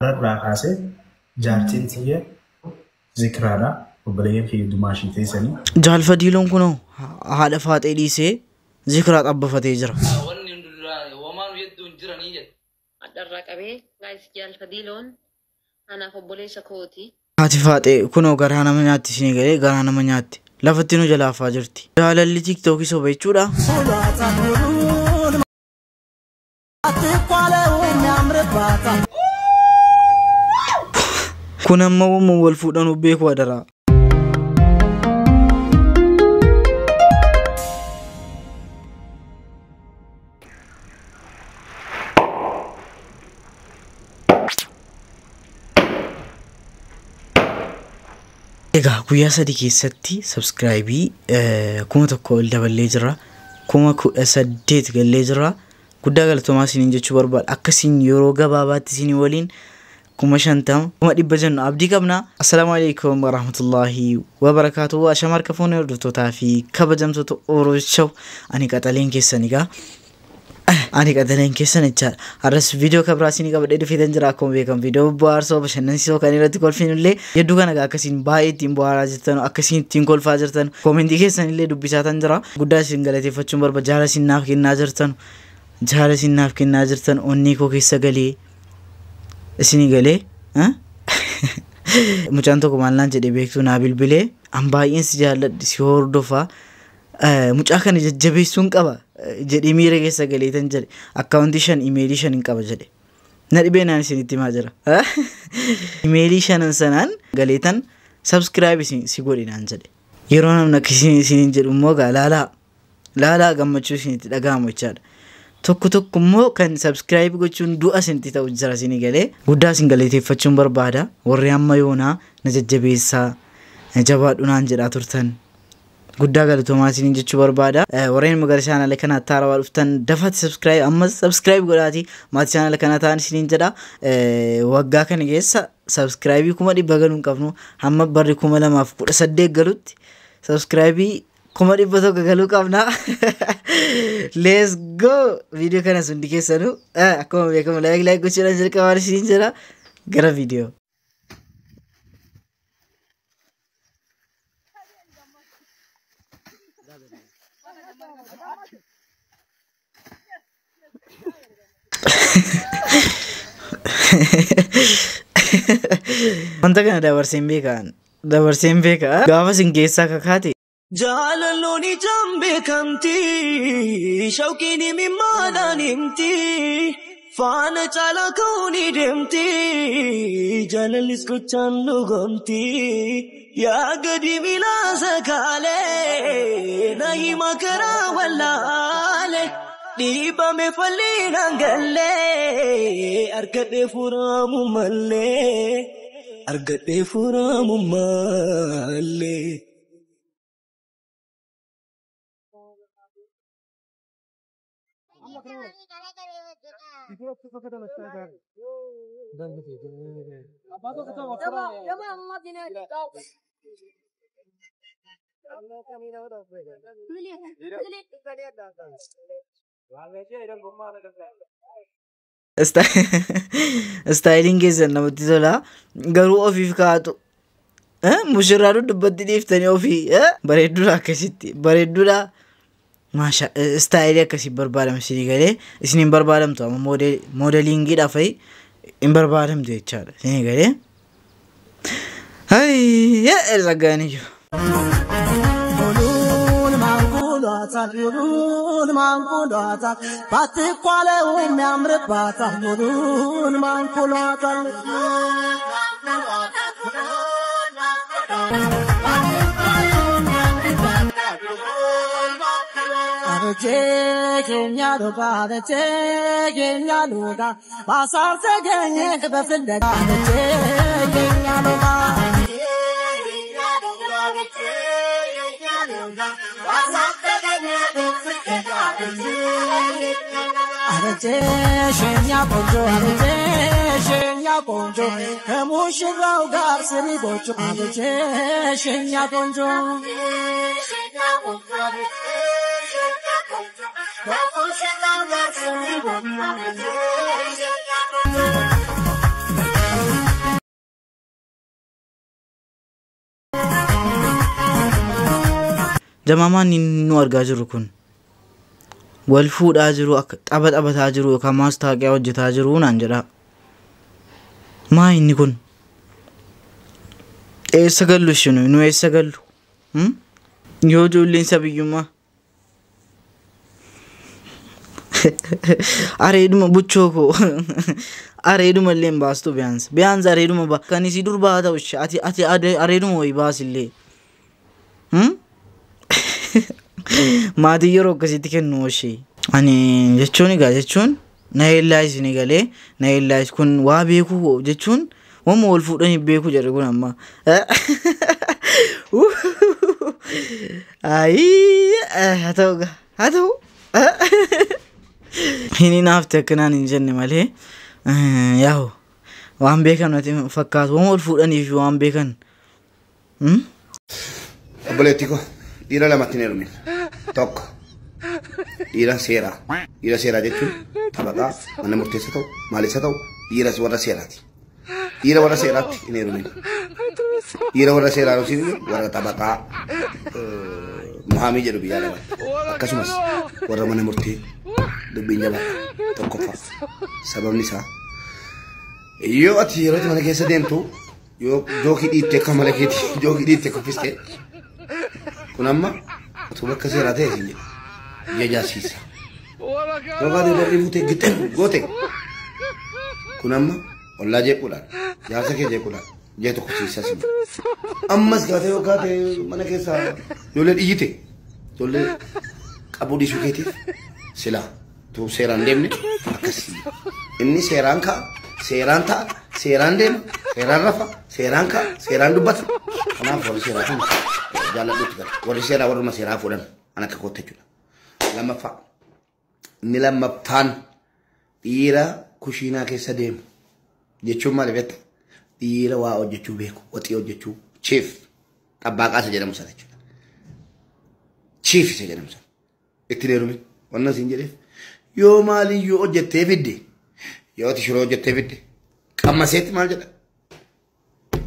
Har'arraa kaasee jaartiin tiyya Zikraadha. Obboleeyyan kiyya dumaashii teessanii. Jaal Fadiiloon kunoo haadha faaxee dhiisee Zikraa xabbafatee jira. Wanni homaan hedduun jiranii jedhe. Hadharraa qabee guys, Jaal Fadiiloon anaaf obboleessa kooti. Haati faaxee kunoo garaa nama nyaatti, isinii galee garaa nama nyaatti. Lafatti nu jalaafaa jirti. Jaalalli TikTokii soba jechuudha. Kun amma uumama wal fuudhan beeku adaraa. Egaa guyyaa 3 keessatti subscribe 1000 ol daballee jira. 18,000 gallee jira. Guddaa galatoomaa isiniin jechuu barbaada. Akkasiin yeroo gabaabaatti isinii waliin 50,000, 100,000 jennu abdii qabna. Assalaamu alaikum warahmatullahi wabarakaatuh. Ashama harka fuunee hordoftootaa fi kabajamtoota Oroshaw, ani qaxaleen keessan egaa. Ani qaxaleen keessan jechaadha. Har'as viidiyoo kabraa isinii qabadhee dhufeetan jira. Akkuma beekamu viidiyoo bohaarsoo, bashannansiisoo kan irratti kolfinu illee hedduu kana egaa akkasiin baay'ee ittiin bohaaraa jirtan, akkasiin ittiin kolfaa jirtan, koomentii keessan illee dubbisaatan jira. Guddaa isin galateeffachuun barbaada. Jaala isin naaf kennaa jirtan, jaala isin naaf kennaa jirtan onnee koo keessa galee isinii galee. Mucaan tokko maal naan jedhee beektuu? Naa bilbilee, an baay'een si jaalladhi, si hordofaa, mucaa kana jajjabeessuun qaba jedhee miira keessa galeetan jedhe, akkaawuntii 5, imeelii 5 hin qaba jedhe. Na dhibee naan isinitti himaa jira. Imeelii shanan sanaan galeetan subscribe si godhe naan jedhe. Yeroo namni akkasiin isiniin jedhu immoo gaa laalaa laalaa gammachuu isinitti dhaga'amu jechaadha. Tokko tokko immoo kan subscribe gochuun du'a isinitti ta'u jira, isinii galee. Guddaa isin galateeffachuun barbaada. Warri hamma yoonaa na jajjabeessaa, na jabaadhu naan jedhaa turtan. Guddaa galatoomaa isiniin jechuu barbaada. Warreen gara chaanala kanaatti haarawaa dhuftan dafaatti subscribe, ammas subscribe godhaati maatii chaanala kanaa ta'an isiniin jedha. Waggaa kana keessa subscribe 100,000 galuu hin qabnu, hamma barri 2018 galutti subscribe 100,000 galuu qabna. Let's go! Viidiyoo kanas hundi keessanuu akkuma beekamu like like gochuudhaan jalqabaan isiniin jedha. Gara viidiyoo. Wanta kana dabarseen beekaan. Dabarseen beekaa. Gaafa isin keessaa kakaate. Jaalalloon ijaan beekamti, shawqiin mimmaadhaan himti, faana caalaa ka'uun ni deemti, jaalallis gochaan dhugomti. Yaa gadi milaasa kaalee, na hima karaa wallaalee, dhiibame falliinaan gallee, argadhee furamu mallee, argadhee furamu mallee. Istaayiliin keessan namatti tola. Garuu ofiif kaa'atu. Mushurraa dubbatti dhiiftanii ofii bareedduudha akkasitti. Bareedduudha. Maasha, istaayilii akkasii barbaadama isinii galee, isin hin barbaadamtu, amma moodelingiidhaaf fa'i hin barbaadamtu jechaadha isinii galee. Hayyi saggaaniyyuu. ሉሉን ማንቁሏታል፣ ባትኳለውም ያምርባታል። ሉሉን ማንቁሏታል። አበጄ የኛ ሉጋ፣ አበጄ የኛ ሉጋ፣ ባሳር ተገኘ በፍለጋ፣ አበጄ የኛ ሉጋ። አበጀሽ የኛ ቆንጆ፣ አበጀሽ የኛ ቆንጆ፣ ከሙሽራው ጋር ስሪ ጎጆ፣ አበጀሽ የኛ ቆንጆ። Jamaamaan nu argaa jirru kun wal fuudhaa jiru, akka tapha taphataa jiru yookaan maastaaqiyaa hojjetaa jiru naan jedha. Maa inni kun? Eessa gallu ishinu? Nu eessa gallu? Yoo ijoolleen sabiyyummaa. Areeduma buchoo koo areeduma illee hin baastu biyaansa. Biyaansa areeduma ba. Kan isii dur baa ta'u ishee ati areeduma wayii baasillee. Maatii yeroo akkasitti kennu ishee. Ani jechuun egaa jechuun na heellaayis ni galee na heellaayis kun waa beekuu jechuun wamma wal fuudhanii beekuu jedhe kun amma. Ayii haa ta'u haa ta'u. Inni naafte akkanaan hin jenne malee yaa'u waan beekan natti fakkaatu wamma wal fuudhanii fi waan beekan. Obboleettii koo, dhiira lamatti hin heerumin. Tokko dhiira seeraa. Dhiira seeraa jechuun taphataa mana murteessa ta'u maalisa ta'u dhiira warra seeraati. Dhiira warra seeraatti hin heerumin. Dhiira warra seeraa warra taphataa muhaamii jedhu biyyaa lamatti. Akkasumas warra mana murtee dubbiin jabaadha. Tokkoffaa sababni isaa yoo ati yeroo mana keessa deemtu yoo jookii dhiittee akka mala keetii jookii dhiittee kuffistee kun amma utuu bakka seeraa ta'e isin jedhu jajaasiisa. Yoo kaatee barrii fuutee gixxee goote kun amma ollaa jeequudhaan jaarsa kee jeequudhaan jee tokko siisaa sin jedhu. Ammas kaatee yoo kaatee mana keessaa ijoollee dhiyyite ijoollee qabuu dhiisuu keetiif silaa utuu seeraan deemne akkasii. Inni seeraan ka'a, seeraan ta'a, seeraan deema, seeraan rafa, seeraan ka'a, seeraan dubbata. Kanaaf warri seeraa kun jaalladhuutti gala. Warri seeraa warruma seeraa fuudhan an akka kootte jechuudha. Lammaffaa. Inni lammaffaan dhiira kushiinaa keessa deemu jechuun maal beekta? Dhiira waa hojjechuu beeku, waxii hojjechuu, chief xabbaaqaa isa jedhamu sana jechuudha. Chief isa jedhamu sana. Itti heerumin wannan siin jedheef yoo maaliyyuu hojjettee fidde yoo ati shiroo hojjettee fidde qammaseetti maal jedha?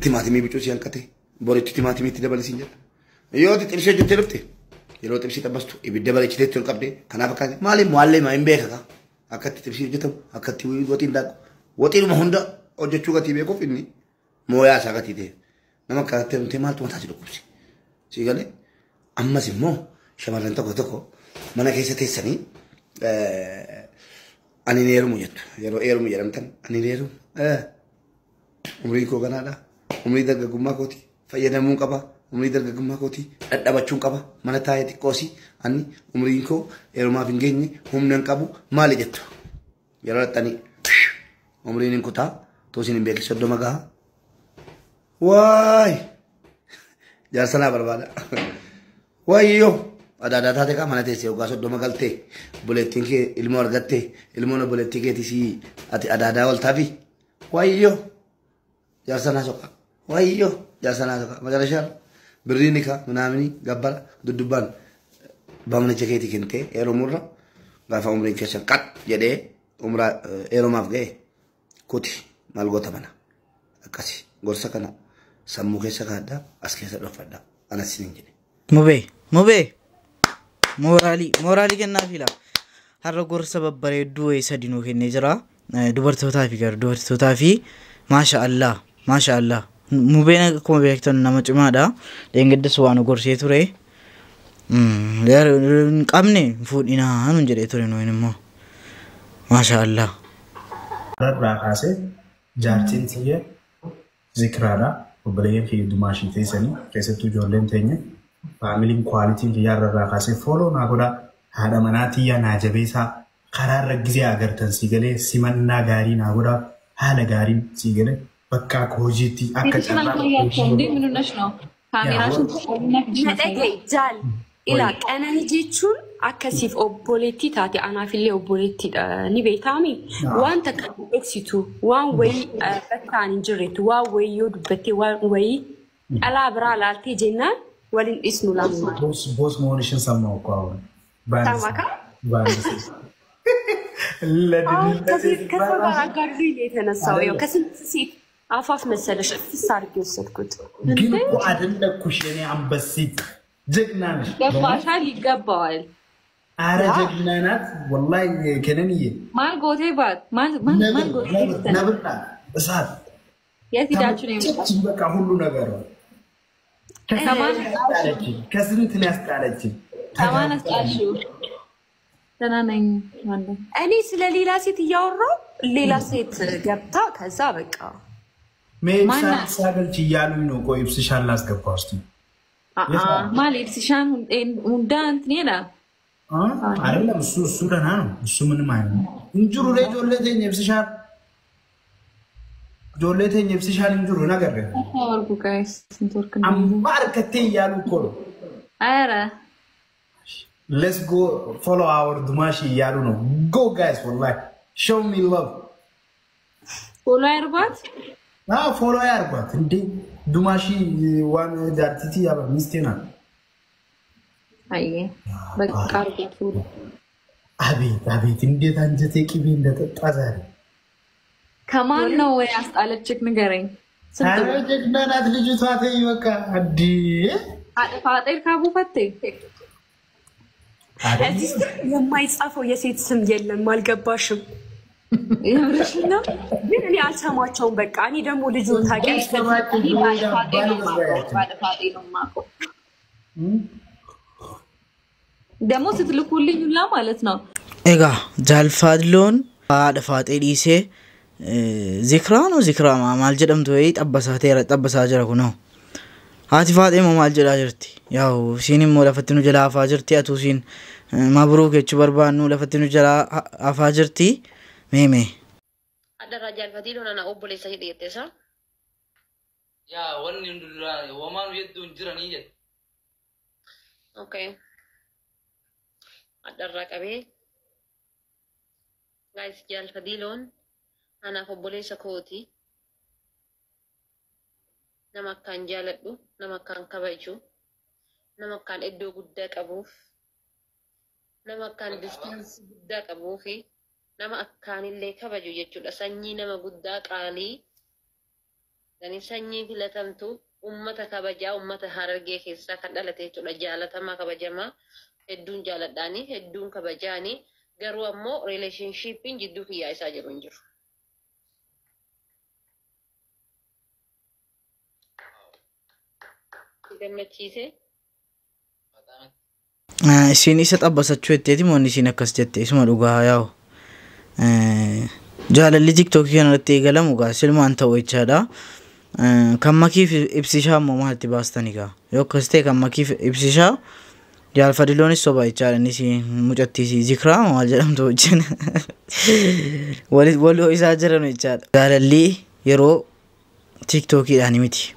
Timaatimii bicuu si hanqate boritti timaatimii itti dabali siin jedha. Yoo ati xibsii hojjettee dhufte yeroo xibsii xabbastu ibidda bareechiteetti ol qabde kanaaf akka maali maallee maa hin beeka ka akka itti xibsii hojjetamu akka itti waxiin daakku waxiinuma hunda hojjechuu gatii beekuuf inni mooyaa isaa gatii ta'e nama akkasitti heerumtee maaltu mataa si dhukkubsi. Si galee ammas immoo shamarran tokko tokko mana keessa teessanii ani hin heerumu jettu. Yeroo heerumu jedhamtan ani hin heerumu. Umriin koo ganaadha. Umrii dargaggummaa kooti fayyadamuu qaba. Umrii dargaggummaa kooti dhadhabachuun qaba. Mana taa'ee xiqqoosi ani umriin koo heerumaaf hin geenye humna hin qabu maali jettu. Yeroo dhaxxanii umriin hin kutaa toosin hin beekin 30 gaha. Waay jaarsa naa barbaada. Wayyoo adaadaa taate kaa mana teessee waggaa 30 galtee obboleettiin kee ilmoo argattee ilmoon obboleettii keetii si ati adaadaa ooltaafi wayyoo jaarsa naa soqa wayyoo jaarsa naa soqa macarashaa birriin ni kaa minaamini gabbara duddubbaan bamnicha keetii kentee heerumurra gaafa umriin keessan qat jedhee umraa heerumaaf ga'e kuti maal goota mana akkasi gorsa kana sammuu keessa kaaddaa as keessa dhofadhaa anas hin jedhe. Mubee mubee mooraalii mooraalii kennaa fiila. Har'a gorsa babbareedduu wayii sadi nuu kennee jira. Dubartootaa fi gara dubartootaa fi maasha Allah maasha Allah. Mubeen akkuma beektan nama cimaadha. Dheengaddas waa nu gorsee ture. Hin qabne fuudhinaa nuun jedhee ture nuyin immoo. Maasha Allah. Irraa kaasee jaartiin tiyya zikraadha. Obboleeyyan kiyya dumaashii teessanii keessattuu ijoolleen teenya faamiliin kwaalitiin kiyya irraa kaasee fooloo naa godhaa haadha manaa tiyya naa jabeessaa karaa irra gizee agartan sii galee simannaa gaarii naa godhaa haala gaariin sii galee bakka akka hojiitti akka ፊትሽን አልታያቸውም እንዴ? ምን ሆነሽ ነው? ካሜራሽን ተቆሚና ፊትሽን አሳይ። Nadhagaye jaal ilaa qananii jechuun akkasiif obboleettii taate anaafillee obboleettiidha ni beektaami. Waan takka dhoksitu waan wayii bakkaan hin jirretu waan wayii yoo dubbattee waan wayii dhalaa biraa laaltee jennaan waliin dhisnu lammaa. ቦስ ቦስ መሆንሽን ሰማሁ እኮ አሁን በአንድ ሰማካ? በአንድ ሴት አሁን ከሴት ከሰው ጋር አጋድሎኝ ነው የተነሳው። ያው ከስንት ሴት አፋፍ መሰለሽ እፍስ አድርጌ ወሰድኩት። ግን እኮ አደነኩሽ የኔ አንበሲት፣ ጀግና ነሽ። ገባሻል? ይገባዋል። አረ ጀግና ናት ወላሂ ከነንዬ። Maal gootee baat maal maal maal gootee ነብር ናት፣ እሳት። የት ሄዳችሁ ነው የመጣችው? ተመቸችኝ፣ በቃ ሁሉ ነገር ከማን ያስጣለችኝ፣ ከስንት ነው ያስጣለችኝ። ከማን አስጣልሽው? ደህና ነኝ ማለት እኔ ስለ ሌላ ሴት እያወራሁ ሌላ ሴት ገብታ ከዛ በቃ ማናት? ሳገልች እያሉኝ ነው። ቆይ ibsishaan ላስገባ እስኪ። Maal ibsishaan hundaa እንትን jedha. አይደለም፣ እሱ ደህና ነው። እሱ ምንም አይሆንም። Hin jiru re ijoollee teenya ibsishaan ijoollee teenya ibsishaan hin jiru nagarre. ወርጉ guys ኔትወርክ ነው። Amma harkattee እያሉ እኮ ነው። ኧረ Let's go follow our ዱማሽ እያሉ ነው። Go guys, ወላሂ show me love. Follow ያርጓት። Follow ያርጓት እንዴ፣ ዱማሺ ዋን jaartii tiyya ሚስቴ ናት። አየ በቃ አርጓት follow። አቤት አቤት፣ እንዴት አንጀቴ ቅቤ እንደጠጣ ዛሬ። ከማን ነው ያስጣለችክ ንገረኝ። ስንት ኧረ ጀግና ናት ልጅቷ። ተይ በቃ እንዴ። ፋጤር ካቡፈቴ እዚህ ስር የማይጻፈው የሴት ስም የለም። አልገባሽም? የምርሽ ነው? ግን እኔ አልሰማቸውም። በቃ እኔ ደግሞ ልጁ ታውቂያለሽ፣ እኔ ባለፋጤ ነው የማውቀው፣ ባለፋጤ ነው የማውቀው። ደግሞ ስትልኩልኝ ሁላ ማለት ነው። Egaa jaalfaadloon haadha faaxee dhiisee zikraa ነው zikraa maal jedhamtu wayii xabbasaa jira kunoo. Haati faaxee immoo maal jedhaa jirti? Yaa'u isiin immoo lafatti nu jalaa hafaa jirti, atuu isiin mabruuk jechuu barbaannu lafatti nu jalaa hafaa jirti. Mee mee. Addarraa jaalfatii ana obboleessa hidhe jette isaa. Yaa wanni hundi duraa homaan hedduun jiranii jette. Okay. Addarraa qabee guys jaalfadiiloon anaaf obboleessa kooti. Nama akkaan jaaladhu, nama akkaan kabaju, nama akkaan iddoo guddaa qabuuf, nama akkaan distance guddaa qabuu fi nama akkaanillee kabaju jechuudha. Sanyii nama guddaa qaalii, yani sanyii filatamtu, ummata kabajaa, ummata Harargee keessaa kan dhalate jechuudha. Jaalatamaa, kabajamaa, hedduun jaaladhaanii, hedduun kabajaanii, garuu ammoo relationshipiin jidduu kiyyaa isaa jiru hin jiru. Gammachiise. Isiin isa xabbasachuu jetteeti moo inni isiin akkas jette isuma dhugaa yaa'u. Jaalalli tiktookii kanarratti eegalamu gaa silmaan ta'u jechaadha. Kan makiif ibsishaa immoo maaltti baastani gaa? Yoo akkas ta'e kan makiif ibsishaa jaalfadiloonis soba jechaadha, innis mucattiisi zikraa maal jedhamtu wajjin wal isaa jiran jechaadha. Jaalalli yeroo tiktookiidhaan miti.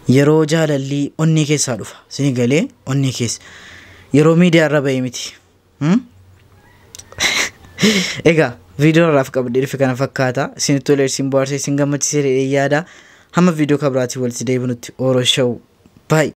Yeroo jaalalli onnee keessaa dhufa. Sini galee onnee keessa. Yeroo miidiyaa irra bahee miti. Egaa viidiyoo irraaf qabdee dhufe kana fakkaata. Isinitti tolee, isin bohaarsee, isin gammachiisee yaada. Hamma viidiyoo kabiraatiin walitti deebinutti Ooroo Show. Baay'ee.